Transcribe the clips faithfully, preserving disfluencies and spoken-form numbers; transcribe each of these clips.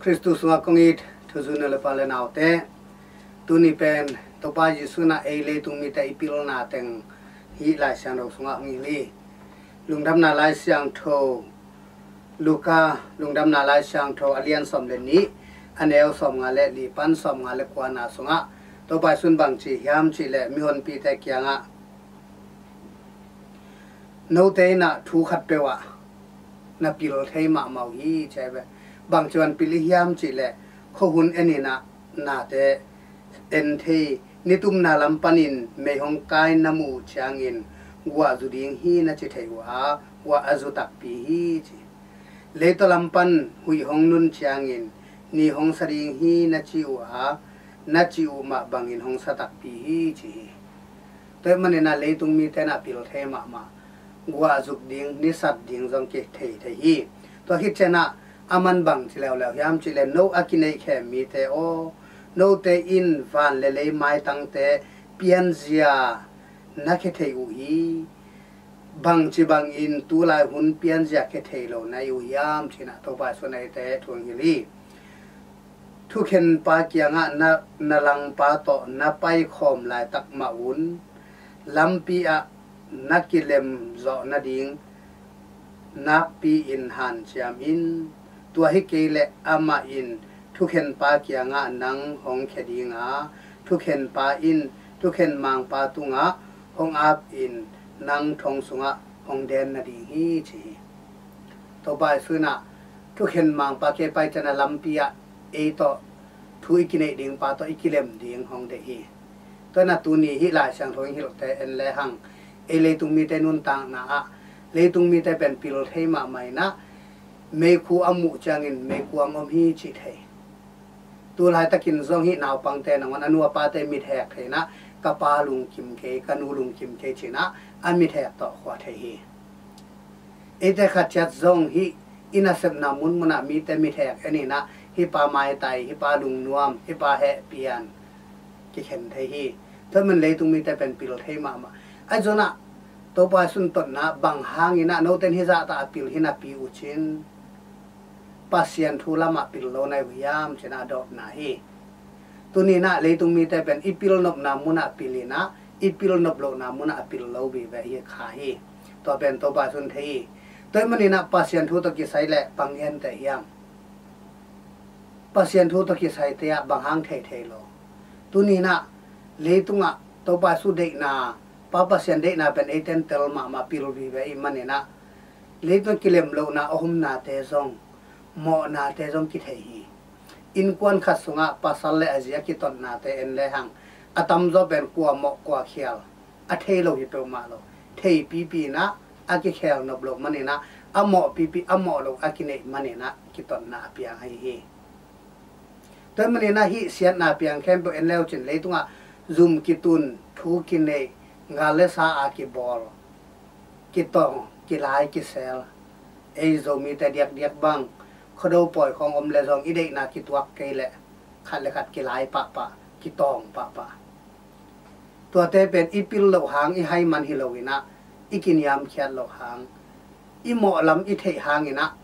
Khristu sungah kong it thuzui nu le pa le naute, tuni pen Topa Jesu in ah ei leitung mite i pilna teng hih Lai Siangtho sungah hong hilh hi. Lungdamna Lai Siangtho, Luka Lungdamna Lai Siangtho a lian sawm le nih, a neu sawmnga le li pan sawmnga le kuana sungah Topa Jesu in bang ci hiam cih leh mihonpite kiangah, note in ah thu khatpeuh ah na pil thei mahmah uh hi, ci hi ve. Bang ci bangin pil i hiam cih leh khuahun en in ah nate en thei, nitumna lam panin mei hong kai na muh uh ciangin guah zu ding hi na ci thei uh a, guah a zu takpi hi, ci. Leitaw lam pan huih hong nun ciangin ni hong sa ding hi na ci uh a, na cih uh mah bangin hong sa takpi hi, ci hi. Tua ahih manin ah leitung mite in ah pil thei mahmah, guah zuk ding, ni sat ding zong kithei thei hi. Tua khit ciangin ah aman bang ci leuleu hiam cih leh, no a kineihkhem mite aw, note in van le lei maitangte pianzia na khia thei uh hi. Bang ci bangin tulai hun pianzia khia thei lo na hi uh hiam, ci-in ah Topa Jesu in eite thu hong hilh hi. Thukhenpa kiangah na, na langpa tawh na paikhawm laitak mah un lampi ah na kilem zawh nading nakpi-in hanciam in. Tua hi kei leh amah in thukhenpa kiangah nang hong khia ding a, thukhenpa in thukhen mangpa tungah hong ap in nang thong sungah hong den nading hi, ci hi. Topa Jesu in ah thukhen mangpa kei pai ciangin ah lampi ah ei tawh thu i kineih dingpa tawh i kilem ding hong deih hi. Tua ahih manin ah tuni hih Lai Siangtho hong hilhte en lehang, ei leitung mite nuntakna ah leitung mite pen pil thei mahmah in ah meikhu a muh ciangin meikhu ah om hi cih thei. Tulaitakin zong hih naupangte nangawn a nu a pate mithek thei in ah, ka pa lungkim kei, ka nu lungkim kei ci-in ah a mithek tawh khua thei hi. Eite khat ciat zong hih i nasepna munmun ah mite mithek en in ah, hih pa maitai, hih pa lungnuam, hih pa hehpian kikhen thei hi. Tua ahih manin leitung mite pen pil thei mahmah. Ahi zongin ah Topa Jesu in totna bang hangin ah note in hih zahta a pil hi napi uh cin, Pasian thu lamah pil lo na hi uh hiam, ci-in ah a dawtna hi. Tuni in ah leitung mite pen i pilnopna munah pil in ah, i pilnop lohna munah a pil lo vive hi kha hi. Tua pen Topa Jesu in thei hi. Tua ahih manin ah Pasian thu tawh kisai leh bang i gen teh hiam? Pasian thu tawh kisaite ah bang hang thei thei lo? Tuni in ah leitungah Topa Jesu deihna, Pa Pasian deihna pen eite in tel mahmah, pil vive ahih manin ah leitung kilem lohna a omnate zong, mawhnate zong kithei hi. Innkuan khat sungah pasal le a zi a kitotnate en lehang, a tamzaw pen kua mawh kua khial a thei lo hi peuhmah lo. Theipipi in ah a kikhelnop loh manin ah, a mawhpipi a mawh loh a kineih manin ah kitotna a piang ahi hi. Tua ahih manin ah hih siatna piang khempeuh en le uh cin, leitungah zum kitun, thu kineih, gal le sa a kibawl, kitawng, kilai, kisel, ei Zomite diakdiak bang, Khuado pawi khawng om le zong i deihna kituak kei leh khat le khat kilai pahpah, kitawng pahpah. Tuate pen i pil loh hang, i hai man hi lo in ah, i kiniamkhiat loh hang, i mawh lam i theih hangin ah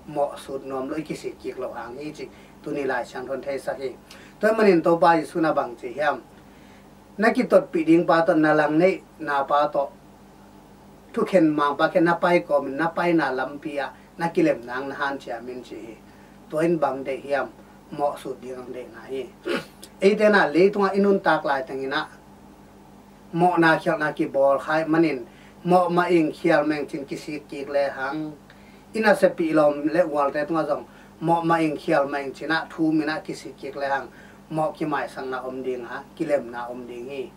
mawh sut nuam lo, i kisik kik loh hang hi cih tuni Lai Siangtho in theisak hi. Tua ahih manin Topa Jesu in ah bang ci hiam? Na kitotpih dingpa tawh, na langneihna pa tawh, thukhen mangpa kiang na pai kawmin na paina lampi ah na kilem nang na hanciam in, ci hi. Tua in bang deih hiam? Mawh sut ding hong deihna hi. Eite in ah leitungah i nuntak laiteng in ah mawhna khialhna kibawl kha ahih manin, mawh mah ing khial mah ing cin kisik kik lehang, i naseppih lawm le gualte tungah zong mawh mah ing khial mah ing ci-in ah thum in ah kisik kik lehang, mawh kimaisakna om ding a, kilemna om ding hi.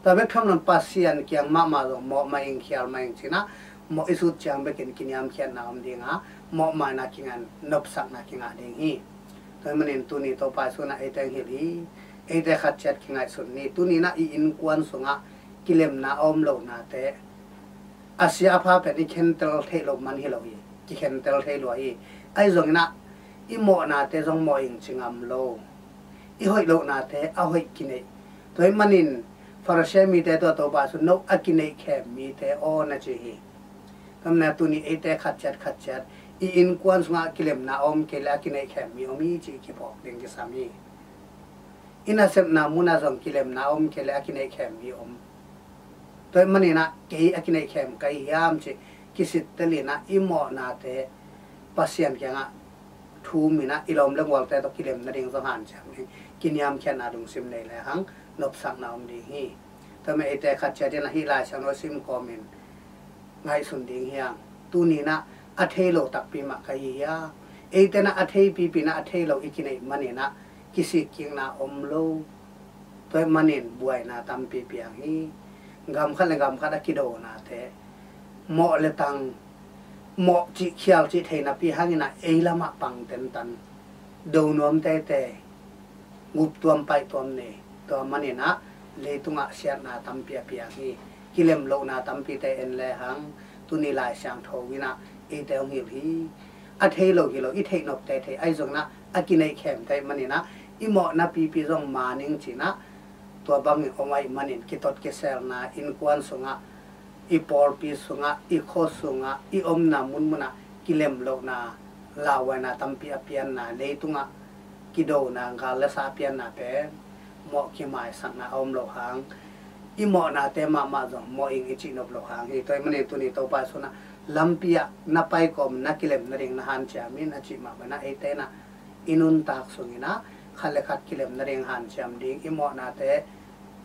Tua bek tham loin Pasian kiang mahmah zong mawh mah ing khial mah ing ci-in ah, mawh i sut ciang bekin kiniamkhiatna om ding a, mawhmaina kingah, nopsakna kingah ding hi. Tua ahih manin tuni Topa Jesu in ah eite hong hilh hi. Eite khat ciat kingaihsun ni. Tuni in ah i innkuan sungah kilemna a om lohnate, a sia a pha pen i khentel theih loh man hi lo hi. Kikhentel thei lua hi. Ahi zongin ah i mawhnate zong mawh ing ci ngam lo, i hoih lohnate a hoih kineih. Tua ahih manin Farisi mite tungah Topa Jesu in, no a kineihkhem mite aw, na ci hi. Tua ahih manin ah tuni eite khat ciat khat ciat i innkuan sungah kilemna a om kei le a kineihkhem mi om hi cih kiphawk ding kisam hi. I nasepna munah zong kilemna a om kei le a kineihkhem mi om. Tua ahih maninah kei a kineihkhem ka hi hiam cih kisittel inah i mawhnate Pasian kiangah thum inah i lawm le gualte tawh kilem nading zong hanciam ding, kiniamkhiatna lungsim nei lehang nopsakna om ding hi. Tua mah eite khat ciat inah hih Lai Siangtho sim kawmin ngaihsun ding hi hang. Tuni inah a thei lo takpi mah ka hi hiam? Eite inah a theipipi inah a thei lo i kineih maninah kisikkikna om lo. Tua ahih manin buaina tampi piang hi. Gam khat le gam khat a kidonate mawh le tang, mawh cih khial cih thei napi hang inah ei lamah pang tentan do nuam teitei, gup tuam paih tuam nei. Tua maninah leitungah siatna tampi a piang hi. Kilem lohna tampite en lehang tuni Lai Siangtho inah eite hong hilh hi. A thei lo hi lo, i theih nopte thei, ahi zong inah a kineihkhemte ahih maninah i mawhna pipi zong maning cinah tua bangin om ahih manin kitot kiselna, innkuan sungah, i pawlpi sungah, i khua sungah, i omna munmunah kilem lohna, lauhuaina tampi a pianna, leitungah kidona, gal le sa a pianna pen mawh kimaisakna a om loh hang, i mawhnate mahmah zong mawh ing i cih nop loh hang hi. Tua ahih manin tuni Topa Jesu inah lampi ah na pai kawm na kilem nading na hanciam in a cih mah banah eite inah i nuntak sung inah khat le khat kilem nading hanciam ding, i mawhnate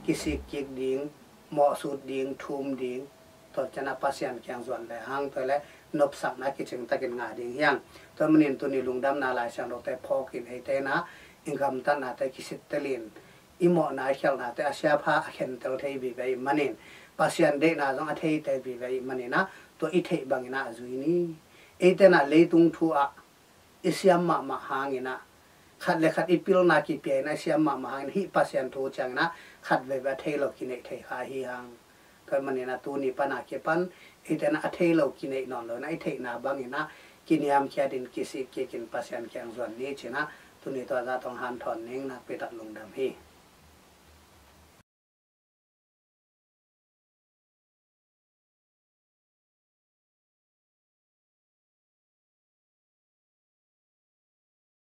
kisikkik ding, mawhsut ding, thum ding, tua cianah Pasian kiang zuan lehang tua le nopsakna kicing takin ngah ding hi hang. Tua ahih manin tuni lungdamna Lai Siangthote phawkin eite inah i gamtatnate kisittelin i mawhna i khialhnate a siapha a khentel thei vive ahih manin Pasian deihna zong a theite vive ahih maninah tua i theih banginah a zui ni. Eite inah leitung thu ah i siam mahmah hanginah, khat le khat i pilna kipia inah i siam mahmah hanginah hih Pasian thu cianginah khat veve a thei lo kineih thei kha hi hang. Tua ahih maninah tuni pana kipan eite inah a thei lo kineih nawn lo inah i theihna banginah kiniamkhiatin kisikkikin Pasian kiang zuan ni cinah tuni tua zah tawh hong hanthawn ning. Nakpi tak lungdam hi.